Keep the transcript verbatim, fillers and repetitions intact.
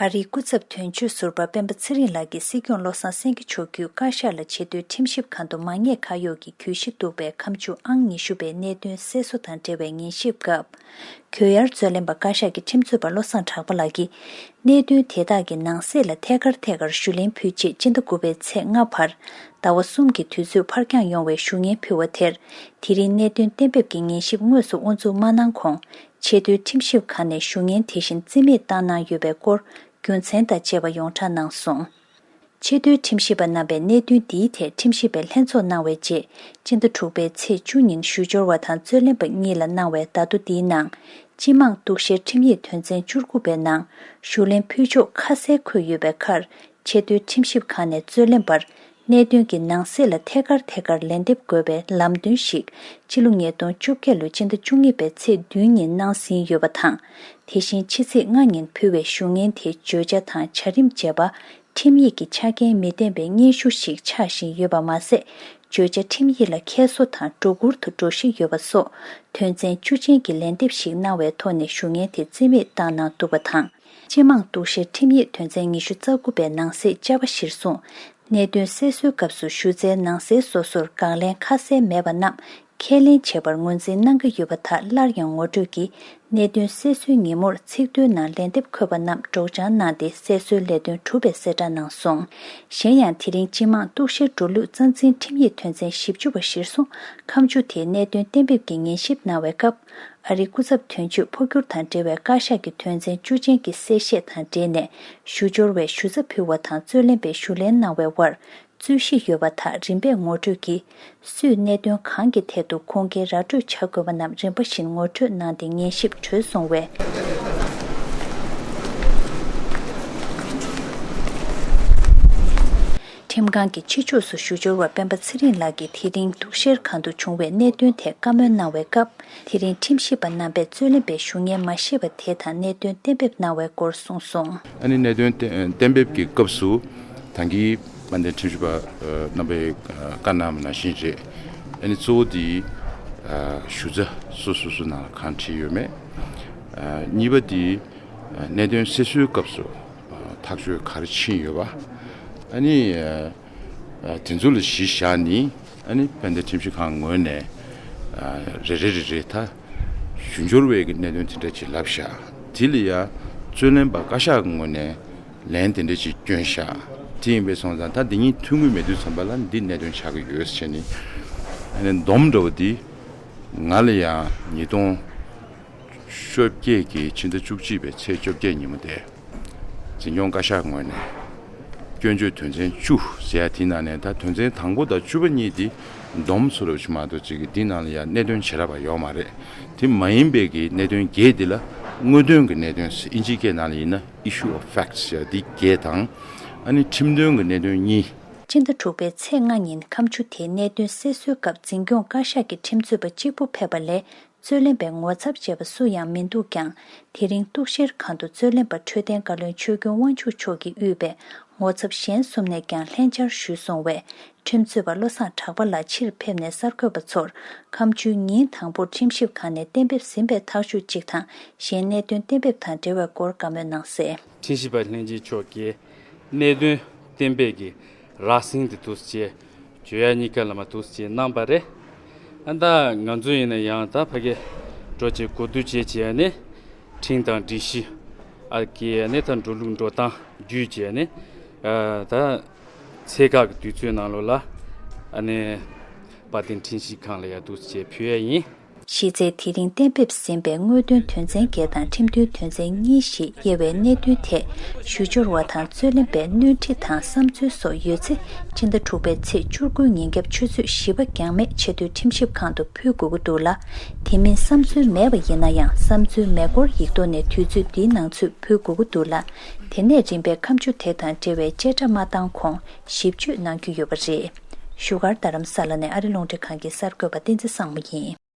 ཨ་རིའི་སྐུ་ཚབ་དོན་གཅོད་ཟུར་པ་སྤེན་པ་ཚེ་རིང་ལགས་ཀྱིས་སྲིད་སྐྱོང་བློ་བཟང་སེང་གེ་མཆོག་བརྒྱུད་བཀའ་ཤག་ལ་ཆེས་མཐོའི་ཁྲིམས་ཞིབ་ཁང་དུ་མ་ཉེས་ཁ་གཡོགས་ཀྱི་གྱོད་གཞི་གཏུགས་པའི་ཁ་མཆུ་ཨང་ཉི་ཤུ་པའི་གནད་དོན་གསལ་བཟོ་དང་འབྲེལ་བའི་ཉན་ཞིབ་སྐབས། གྱོད་ཡར་རྩོད་ལེན་པ་བཀའ་ཤག་གི་ཁྲིམས་རྩོད་པ་བློ་བཟང་གྲགས་པ་ལགས་ཀྱིས། གནད་དོན་དེ་དག་གི་ནང་གསེས་ལ་ཐད་ཀར་ཐད་ཀར་ཞུ་ལན་ཕུལ་རྗེས་སྤྱི་ཟླ་དགུ་པའི་ཚེས་ལྔ་བར། ཟླ་བ་གསུམ་གྱི་དུས་ཚོད་ཕར་འགྱངས་ཡོང་བའི་ཞུ་སྙན་ཕུལ་བ་དེར། དེ་རིང་གནད་དོན་གཏན་འབེབས་ཀྱི་ཉན་ཞིབ་དངོས་སུ་དབུ་འཛུགས་མ་གནང་གོང་། ཆེས་མཐོའི་ཁྲིམས་ཞིབ་ཁང་ནས་ཞུ་སྙན་དེ་བཞིན་རྩིས་མེད་བཏང་གནང་ཡོད་པའི་སྐོར་རྒྱུ་མཚན་དང་བཅས་པ་ཡོངས་གྲགས་གནང་སོང་། ཆེས་མཐོའི་ཁྲིམས་ཞིབ་པ་རྣམ་པས་གནད་དོན་འདིའི་ཐད་ཁྲིམས་ཞིབ་པའི་ལྷན་ཚོགས་གནང་བའི་རྗེས། སྤྱི་ཟླ་དྲུག་པའི་ཚེས་བཅུ་ཉིན་ཞུ་སྦྱོར་བ་དང་རྩོད་ལེན་པ་གཉིས་ལ་གནང་བའི་བརྡ་ཐོ་འདིའི་ནང་། སྤྱི་དམངས་གཏུག་བཤེར་ཁྲིམས་ཡིག་དོན་ཚན་བཅུ་དགུ་པའི་ནང་ཞུ་ལན་ཕུལ་ཕྱོགས་ཁ་གསལ་འཁོད་ཡོད་པའི་ཁར། ཆེས་མཐོའི་ཁྲིམས་ཞིབ་ཁང་ནས་རྩོད་ལེན་པར། གནད་དོན་གྱི་ནང་གསེས་ལ་ཐད་ཀར་ཐད་ཀར་ལན་འདེབས་དགོས་པའི་ལམ་སྟོན་ཞིག་ཕྱི་ལོ་ཉིས་སྟོང་བཅོ་བརྒྱད་ལོའི་སྤྱི་ཟླ་བཅུ་གཉིས་པའི་ཚེས་བདུན་ཉིན་གནང་ཟིན་ཡོད་པ་དང་། དེ་བཞིན་ཕྱི་ཚེས་ལྔ་ཉིན་ཕུལ་བའི་ཞུ་སྙན་དེ་བརྗོད་བྱ་དང་བྱ་རིམ་བཅས་པ། ཁྲིམས་ཡིག་གི་ཆ་རྐྱེན་མི་ལྡན་པའི་སྙན་ཞུ་ཞིག་ཆགས་བཞིན་ཡོད་པ་མ་ཟད། བརྗོད་བྱ་ཁྲིམས་ཡིག་ལ་འཁྱེར་སོ་དང་སྒྲོ་སྐུར་དུ་འགྲོ་བཞིན་ཡོད་པ་སོགས། དོན་ཚན་བཅུ་ཅན་གྱི་ལན་འདེབས་ཤིག་གནང་བའི་ཐོག་ནས་ཞུ་སྙན་དེ་རྩིས་མེད་བཏང་གནང་འདུག་པ་དང་། སྤྱི་དམངས་གཏུག་བཤེར་ཁྲིམས་ཡིག་དོན་ཚན་ཉི་ཤུ་རྩ་དགུ་པའི་ནང་གསེས་ཅ་པ་གཞིར་བཟུང་། གནད་དོན་གསལ་བཟོའི་སྐབས་སུ་ཞུ་རྩའི་ནང་གསལ་སོ་སོར་དགག་ལན་ཁ་གསལ་མེད་པ་རྣམས། ཁས་ལེན་བྱེད་པར་ངོས་འཛིན་གནང་གི་ཡོད་པ་དག་སླར་ཡང་ངོ་སྤྲོད་ཀྱིས། གནད་དོན་གསལ་བཟོའི་ཉིན་མོར་ཚིག་ཐོའི་ནང་ལན་འདེབས་འཁོད་པ་རྣམས་སྒྲོག་སྦྱང་གནང་སྟེ་གསལ་བཟོའི་ལས་དོན་གྲུབ་པའི་གསལ་བསྒྲགས་གནང་སོང་། གཞན་ཡང་དེ་རིང་སྤྱི་དམངས་གཏུག་བཤེར་འགྲོ་ལུགས་རྩ་འཛིན་ཁྲིམས་ཡིག་དོན་ཚན་བཞི་བཅུ་པ་གཞིར་བཟུང་ཁ་མཆུ་དེའི་གནད་དོན་གཏན་འབེབས་ཀྱི་ཉན་ཞིབ་གནང་བའི་སྐབས། ཨ་རིའི་སྐུ་ཚབ་དོན་གཅོད་འཕོ་འགྱུར་དང་འབྲེལ་བའི་བཀའ་ཤག་གི་དོན་ཚན་བཅུ་ཅན་གྱི་གསལ་བཤད་དང་འབྲེལ་ནས་ཞུ་སྦྱོར་བས་ཞུ་ཚབ་ཕུལ་བ་དང་རྩོད་ལེན་པས་ཞུ་ལན་གནང་བའི་དབར། རྩོད་གཞི་ཡོད་པ་དག་རིམ་པས་ངོ་སྤྲོད་ཀྱིས། སུས་གནད་དོན་གང་གི་ཐད་དུ་ཁུངས་སྐྱེལ་ར་སྤྲོད་བྱ་དགོས་པ་རྣམས་རིམ་པ་བཞིན་ངོ་སྤྲོད་གནང་སྟེ་ཉན་ཞིབ་གྲོལ་སོང་བས། ཁྲིམས་ཁང་གི་ཕྱི་ཕྱོགས་སུ་ཞུ་སྦྱོར་བ་སྤེན་པ་ཚེ་རིང་ལགས་ཀྱིས་དེ་རིང་གཏུག་བཤེར་ཁང་དུ་བྱུང་བའི་གནད་དོན་ཐད་བཀའ་མོལ་གནང་བའི་སྐབས། དེ་རིང་ཁྲིམས་ཞིབ་པ་རྣམ་པས་རྩོད་ལེན་པའི་ཞུ་སྙན་མ་བཞེས་པ་དེ་དང་གནད་དོན་གཏན་འབེབས་གནང་བའི་སྐོར་གསུངས་སོང་། ཨ་ནི་གནད་དོན་གཏན་གཏན་འབེབས་ཀྱི་སྐབས་སུ་ད་གིན་དཔལ་ལྡན་ཁྲིམས་ཞིབ་པ་རྣམ་པས་བཀའ་གནང་བ་ནང་བཞིན་རེད། ཨ་ནི་གཙོ་བོ་དེ་ཞུ་རྩ་སོ་སོ་སོ་ནང་ལ་གང་བྲིས་ཡོད་མེད། གཉིས་པ་དེ་གནད་དོན་སེལ་སོའི་སྐབས་སུ་ཐག་གཅོད་ག་རེ་ཕྱིན་ཡོད་པ། ཨ་ནི། དེ་ཚོ་ལ་གཞི་བཞག་ནས་ཨ་ནི་དཔལ་ལྡན་ཁྲིམས་ཞིབ་ཁང་ངོས་ནས་རེ་རེ་རེ་རེ་ད་ཞུ་སྦྱོར་བས་ཀྱི་གནད་དོན་དེ་འདྲ་ཅིག་ལབ་བཞག་དེ་ལ་ཡ་རྩོད་ལེན་པ་བཀའ་ཤག་གི་ངོས་ནས་ལན་དེ་འདྲ་ཅིག་བསྐྱོན་བཞག་དེ་ཡིན་པའི་སོང་ཙང་ད་འདི་གཉིས་མཐུན་གྱི་མེད་དུས་ཙམ་པ་ལ་འདི་གནད་དོན་ཆགས་ཀྱི་ཡོད་ཟེར་ནས་ཨ་ནི་སྡོམ་འདྲ་བོ་འདི་ང་ལ་ཡང་ཉིས་སྟོང་བཅོ་བརྒྱད་ཀྱི་ཕྱི་ཟླ་བཅུ་གཅིག་པའི་ཚེས་བཅོ་བརྒྱད་ཉིན་མོ་དེ། འཛིན་སྐྱོང་བཀའ་ཤག་ངོས་ནས་སྐྱོན་བརྗོད་དོན་ཚན་བཅུ་ཟེར་ཡ་དེའི་ནང་ནས་ད་དོན་ཚན་དང་པོ་དང་བཅུ་པ་གཉིས་དེ་སྡོམ་ཚུ་རབ་ཆུ་མ་གཏོགས་ཅིག་གི་དེའི་ནང་ལ་ཡང་གནད་དོན་བྱེ་བྲག་པ་ཡོད་མ་རེད། དེ་མ་ཡིན་པའི་གི་གནད་དོན་བརྒྱད་དེ་ལ་དངོས་དོན་གྱི་གནད་དོན་ཨིན་ཇིའི་སྐད་ནང་ལ་ཡིན་ན་issue of facts ཟེར་ཡ་དེ་བརྒྱད་དང་། ཨ་ནི་ཁྲིམས་དོན་གྱི་གནད་དོན་གཉིས། སྤྱི་ཟླ་དྲུག་པའི་ཚེས་ལྔ་ཉིན་ཁ་མཆུ་དེའི་གནད་དོན་གསལ་བཟོའི་སྐབས་འཛིན་སྐྱོང་བཀའ་ཤག་གི་ཁྲིམས་རྩོད་པ་གཅིག་པུ་ཕེབས་པ་ལས། རྩོད་ལེན་པའི་ངོ་ཚབ་བྱས་པ་སུ་ཡང་མི་འདུག་ཀྱང་། དེ་རིང་གཏུག་བཤེར་ཁང་དུ་རྩོད་ལེན་པ་འཕྲོད་བསྟེན་བཀའ་བློན་ཆོས་སྐྱོང་དབང་ཕྱུག་མཆོག་གིས་དབུས་པའི་ངོ་ཚབ་གཞན་གསུམ་ནས་ཀྱང་ལྷན་བཅར་ཞུས་སོང་བས། ཁྲིམས་རྩོད་པ་བློ་བཟང་གྲགས་པ་ལགས་ཕྱིར་ཕེབས་ནས་གསར་འགོད་པ་ཚོར་ཁ་མཆུའི་ཉིན་དང་པོར་ཁྲིམས་ཞིབ་ཁང་ནས་གཏན་འབེབས་ཟིན་པའི་ཐག་གཅོད་ཅིག་དང་། གཞན་གནད་དོན་གཏན་འབེབས་དང་འབྲེལ་བའི་སྐོར་བཀའ་མོལ་གནང་གསལ། ཁྲིམས་ཞིབ་པ་ལྷན་རྒྱས་མཆོག་གིས་གནད་དོན་གཏན་འབེབས་ཀྱི་རགས་ཟིན་དེ་འདུག་སེ་བྱས་བརྗོད་ཡ་གཉིས་ཀ་ལ་མ་འདུག་སེ་བྱས་གནང་པ་རེད། ཨ་ད་ང་ཚོ་ཡིན་ན་ཡང་ད་ཕ་གི་འགྲོ་བྱེད་གོ་བསྡུར་བྱས་བྱས་ནས་ཁྲིམས་དང་སྒྲིག་གཞི་ཨ་གི་ནས་ད་འགྲོ་ལུགས་འགྲོ་སྟངས་བརྒྱུད་བྱས་ནས་ཨ་ད་ཚེས་ཁག་གི་དུས་ཚོད་ནང་ལོགས་ལ་ཨ་ནས་དཔལ་ལྡན་ཁྲིམས་ཞིབ་ཁང་ལ་ཡ་འདུག་སེ་བྱས་ཕུལ་ཡ་ཡིན། གཞི་རྩའི་དེ་རིང་གཏན་འབེབས་ཟིན་པའི་དངོས་དོན་དོན་ཚན་བརྒྱད་དང་ཁྲིམས་མཐུན་དོན་ཚན་གཉིས་ཞེས་དབྱེ་བའི་གནད་དོན་ཐད་ཞུ་སྦྱོར་བ་དང་རྩོད་ལེན་པས་སྣོན་འཕྲི་དང་བསམ་ཚུལ་སོགས་ཡོད་ཚེ་སྤྱི་ཟླ་དྲུག་པའི་ཚེས་བཅུ་དགུ་ཉིན་རྒྱབ་ཆུ་ཚོད་བཞི་པ་འགྱངས་མེད་ཆེས་མཐོའི་ཁྲིམས་ཞིབ་ཁང་དུ་ཕུལ་དགོས་ཀྱི་འདུག་ལ། དེ་མིན་བསམ་ཚུལ་མེད་པ་ཡིན་ན་ཡང་བསམ་ཚུལ་མེད་སྐོར་ཡིག་ཐོག་ནས་དུས་ཚོད་འདིའི་ནང་ཚུད་ཕུལ་དགོས་ཀྱི་འདུག་ལ། དེ་ནས་རིམ་པས་ཁ་མཆུ་དེ་དང་འབྲེལ་བའི་བཅད་ཁྲ་མ་བཏང་གོང་ཞིབ་བརྗོད་གནང་རྒྱུ་ཡོད་པ་རེད། བཞུགས་སྒར་རྡ་རམ་ས་ལ་ནས་ཨ་རི་རླུང་འཕྲིན་ཁང་གི་གསར་འགོད་པ་བསྟན་འཛིན་བཟང་མོ་ཡིན།